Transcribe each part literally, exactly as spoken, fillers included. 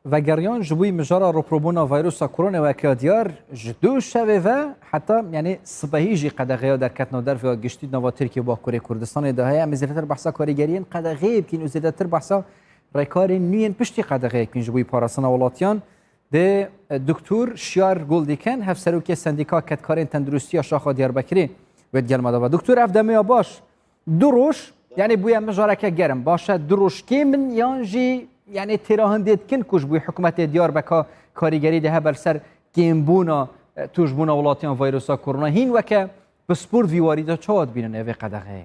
Vegeriyan ji bo mijara rûpirûbûna vîrusa koronê weke diyar, ji dû şevê ve heta, yanî sibehî jî qedexeya derketina derve ya giştî di nava Tirkiye û Bakurê Kurdistanê de heye. Em ê zêdetir behsa karîgeriyên qedexeyê bikin û zêdetir behsa rêkarên nû yên piştî qedexeyê bikin ji bo parastina welatiyan. Dê, e, Doktor Şiyar Guldîken, hevserokê Sendîka Kedkarên Tenduristiya Şaxa Diyarbekirê, wê digel me de be. Doktor, ev demê ya baş, du roj, yanî bûye mijareke germ. Baş e, du roj kêm in yan jî, yanî têra hindê dikin ku ji bo hikûmetê Diyarbeka karîgerî de hebe li ser kêmbûna, e, tûşbûna welatiyan vîrusa korona? Hîn weke pispor di vî warî de çawa dibînin evê qedexeyê?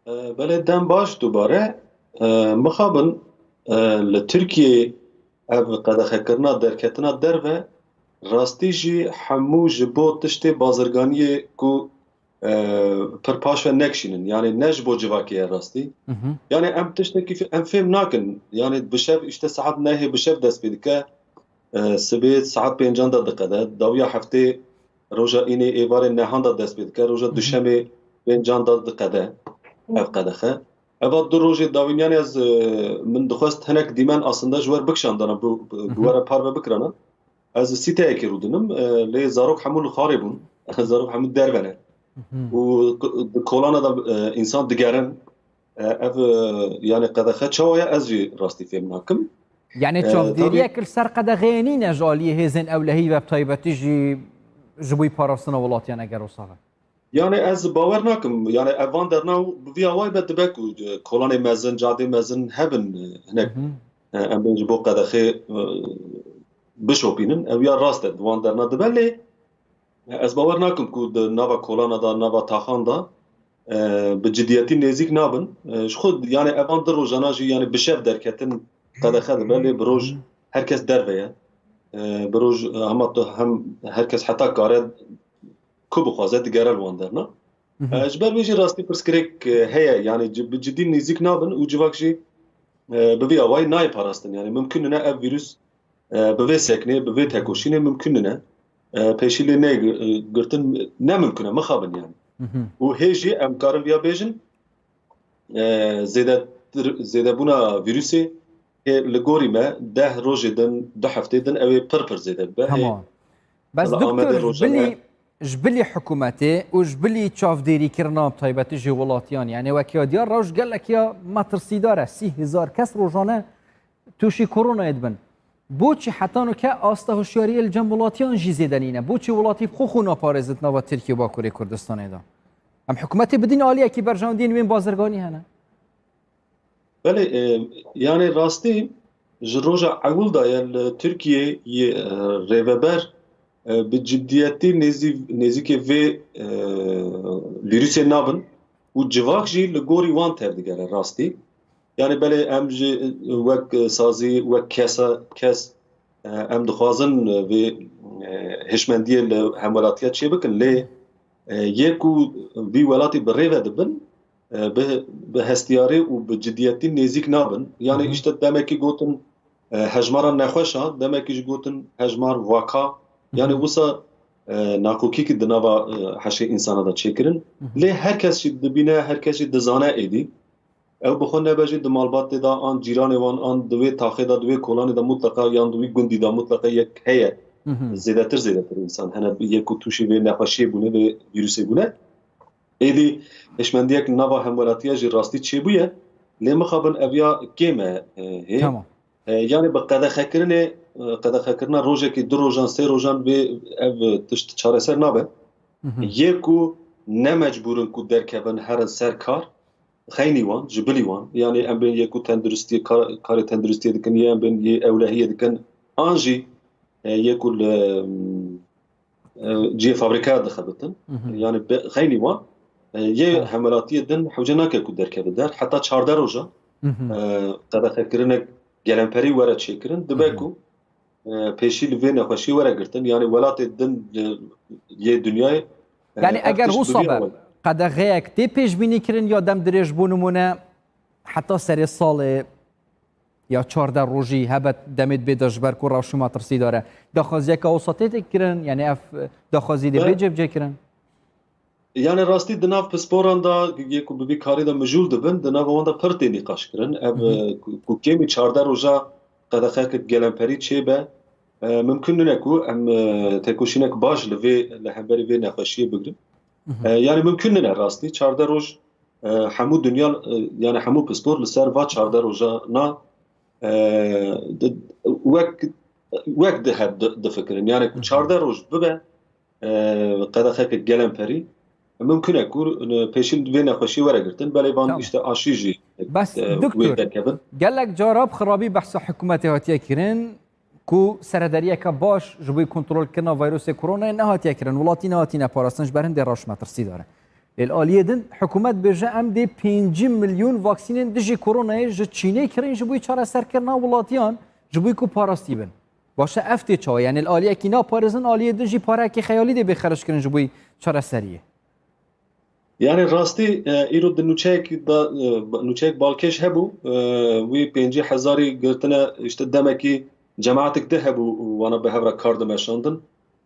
E, belê, dem baş dubare. E, mixabin, e, li Tirkiyeyê ev qedexekirina derketina derve rastî jî hemû ji bo tiştê bazirganiyê ku, e, pir paş ve nekişînin. Yanî ne ji bo civakê ye rastî. Mhm. Yanî em tiştekî fê-, em fêm nakin. Yanî bi şev, îşte saet nehê bi şev dest pê dike. E, sibê saet pêncan de diqede. Dawiya heftê roja înê êvarê nehan de dest pê dike. Roja Hı hı. duşemê pêncan de diqede ev qedexe. Eva du rojê dawîn, yanî ez, e, min dixwest hinek dîmen aslında ji wer bikişandana, bi, bi, bi Hı hı. were parve bikirana. Ez sîteyekê rûdinim, e, lê zarok hemû li xwarê bûn. Zarok hemû derve ne. Hı hı. Û k-, di kolana de, e, însan digerin. E, ev, e, yanî qedexe çawa ye, ez jî rastî fêm nakim. Yanî E, çavdêriyek tabî li ser qedexeyê nîne ji aliyê hêzên ewlehî ve, bi taybetî jî ji bo parastina welatiyan eger wisa be? Yanî ez bawer nakim. Yanî ev van derna bi vî awayî be dibe ku, e, kolanê mezin, cadê mezin hebin, e, hinek, Hı hı. e, em bên ji bo qedexê, e, bişopînin. Ew ya rast e, di van derna dibe lê ez bawer nakim ku di nava kolana de, nava taxan de, e, bi cidiyetî nêzîk nabin. E, ji xwe, yanî evan du rojana jî, yanî bi şev derketin qedexe dibe, lê bi roj Hı hı. her kes derve ye. E, bi roj, e, hema tu hem her kes heta kare ku bixwaze digere li wan derna. Hı hı. E, ji ber vê jî rastî pirsgirêk, e, heye, yanî ci-, bi cidî nêzîk nabin û civak jî, e, bi vî awayî nayê parastin. Yanî mimkun nine ev vîrus, e, bi vê seknê, bi vê tekoşînê mimkun nine, e, pêşî lê neyê gi-, e, girtin ne mimkun e, mixabin yanî. Hı hı. Û hê jî em karin viya bêjin, e, zêdetir, zêdebûna vîrusê hê li gorî me deh rojê din, du heftê din ew ê pir pir zêde bibe. Hê Tamam. Bes li Amedê doktor, ji rojane bilî, ji bilî hikûmetê û ji bilî çavdêrîkirina, bi taybetî jî welatiyan, yanî weke ya diyar rewş gelek ya metirsîdar e. Sî hezar kes rojane tûşî koronayê dibin. Boçî heta nûke asta hişyariyê li cem welatiyan jî zêde nîne? Boçî welatî bi xwe xwe naparêzin di nava Tirkiye û Bakurê Kurdistanê de? Em hikûmetê bidîn aliyekî berjewendiyên wên bazirganî hene? Belê, e, yanî rastî ji roja ewil de ye li Tirkiyeyê, e, rêveber, e, bi cidiyetî nêzî-, nêzîkê vê, e, vîrusê nabin û civak jî li gorî wan tevdigere rastî. Yanî belê em jî wek sazî, wek kesa, kes, e, em dixwazin vê, e, hişmendiyê li hemwelatiya çêbikin, lê, e, yê ku vî welatî bi rê ve dibin, e, bi, bi hestiyarî û bi cidiyetî nêzîk nabin. Yanî Hı hı. îşte demekî gotin, e, hejmara nexweşa, demekî jî gotin hejmar vaka. Yanî Hı hı. wisa, e, nakokîkî di nava, e, heşê însana de çêkirin. Hı hı. Lê her kes jî dibîne, her kes jî dizane êdî. Ew bi xwe nebe jî di malbatê de an cîranê wan, an di wê taxê de, di wê kolanê de mutleqa, yan di wî gundî de mutleqa yek heye. Hı hı. Zêdetir, zêdetir însan hene yê ku tûşî vê nexweşiyê bûne, vê vîrusê bûne. Êdî hişmendiyek nava hemwelatiya jî rastî çêbûye, lê mixabin ev ya kêm e, e, hê. Tamam. E, yanî bi qedexekirinê, e, qedexekirina rojekê, du rojan, sê rojan vê ev tişt çareser nabe. Hı hı. Yê ku ne mecbûr in ku derkevin herin ser kar, xeynî wan, ji bilî wan. Yanî em bên yê ku tenduristiyê, kar-, karê tenduristiyê dikin, yê em bên yê ewlehiyê dikin, an jî, e, yê ku li, e, cihê fabrîkaya dixebitin. Hı hı. Yanî be-, xeynî wan, e, yê Evet. hemwelatiyê din hewce nake ku derkeve der. Heta çardeh roja, Hı hı. e, qedexekirinek gelemperî were çêkirin, dibe Hı hı. ku, e, pêşî li vê nexweşiyê were girtin. Yanî welatê din, e, yê dinyayê, e, Yanî ev eger tişt bi wisa vî be, awayî. qedexeyek tê pêşbînî kirin ya dem dirêj, bo nimûne heta serê salê ya çardeh rojî hebe demê dibê de ji ber ku rewşê metirsîdar e. Daxwaziyeke wisa tê tê kirin, yanî ev daxwazî dê bê Be- cêbicêkirin? Yani rastî di nav pisporan de yê ku bi vî karî de mijûl dibin, di nava wan de pir tê nîqaş kirin. Ev, Hı hı. e, ku, ku kêmî çardeh roja qedexeyeke gelemperî çêbe, e, mimkun nine ku em, e, têkoşînek baş li vê, li hemberî vê nexweşiyê bigrin. Hı hı. E, yani mimkun nine rastî. Çardeh roj, e, hemû dinya, e, yani hemû pispor li ser va çardeh rojana, e, di, wek, wek di hev di, difikirin. Yani ku Hı hı. çardeh roj bibe, e, qedexeke gelemperî, mimkun e ku, e, pêşî vê nexweşî were girtin. Belê van Tamam. işte aşî jî, Bes, e, doktor, wê derkevin. Gelek cara bi xirabî behsa hikûmetê hatiye kirin ku seredariyeke baş ji bo kontrolkirina vîrusê koronayê nehatiye kirin. Welatî nehatîne parastin, ji ber hindê reş metirsîdar e. Lê li aliyê din hikûmet bêje, em dê pêncî milyon vaksînên dijî koronayê ji Çînê kirîn ji bo çareserkirina welatiyan, ji bo ku parastî bin. Baş e, ev tê çawa? Yani li aliyekî naparêzin, aliyê din jî pareyekî xeyalî dê bê xerckirin ji bo çareseriyê. Yani rastî, e, îro di nûçeyek da, e, nûçeyek balkêş hebû, e, wî pêncî hezarî girtine, işte demekî cemaetik di hebû wana bi hev re kar dimeşandin.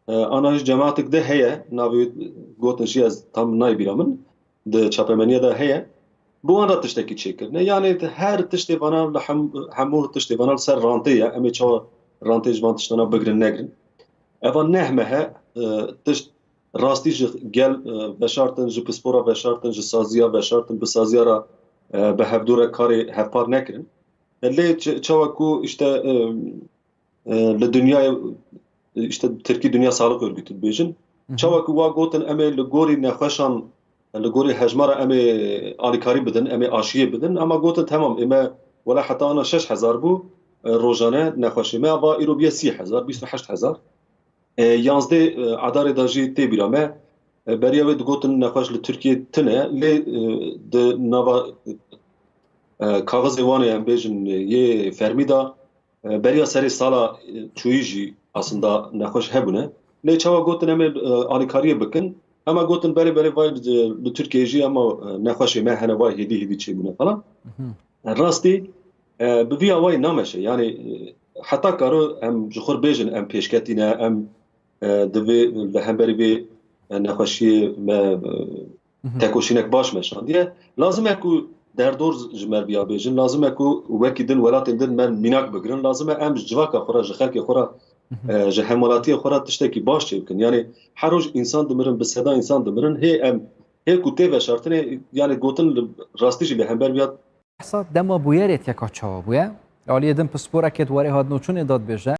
E, ana jî cemaetik di heye, navê wî gotin jî ez tam nayê bîra min, di çapemeniya de heye. Bi wan re tiştekî çêkirine. Yani her tiştê vana li hem-, hemû tiştê vana li ser rantê ye. Em ê çawa rantê ji van tiştana bigirin negirin. Eva nehme he, e, tişt rastî ji gel, e, veşartin, ji pispora veşartin, ji saziya veşartin, bi saziya re, e, bi hevdû re karê hevpar nekirin. E, lê çi-, çawa ku işte, e, e, li dinyayê, işte Tirkî Dünya Sağlık Örgütü dibêjin. Hı hı. Çawa ku wa gotin em ê li gorî nexweşan, li gorî hejmara em ê alîkarî bidin, em ê aşiyê bidin, ama gotin temam, ê me wela heta ana şeş hezar bû, e, rojane nexweşê me, va îro bûye sî hezar, bîst û heşt hezar. E, yanzdeh, e, Adarê de jî tê bîra me. E, beriya wê digotin nexweş li Tirkiyê tune, lê, e, di nava, e, kaxizê wan ê em bêjin, e, yê fermî de, e, beriya serê sala, e, çûyî jî aslında nexweş hebûne. Lê çawa gotin em ê, e, alîkariyê bikin, ema gotin berê berê vay, e, li Tirkiyeyê jî ema, e, nexweşê me hene vay hêdî hêdî çêbûne falan. Mhm. Rastî, e, bi vî awayî nameşe. Yani, e, heta karo em ji xwe bêjin, em pêşketî ne, em, e, divê li hemberî vê, e, nexweşiyê me, e, Mhm. tekoşînek baş meşandiye. Lazim e ku derdor ji me viya bêjin, lazim e ku wekî din welatên din me mînak bigirin, lazim e em ji civaka xwe re, ji xelkê xwe re, Mhm. e, ji hemwelatiyê xwe re tiştekî baş çêbikin. Yani her roj însan dimirin, bi seda însan dimirin, hê em, hê ku tê veşartinê, yani gotin li rastî jî li hember viya Behsa dema bûyerê teka çawa bûye? Aliyê din pisporekê di warê hat nûçûnê de dibêje.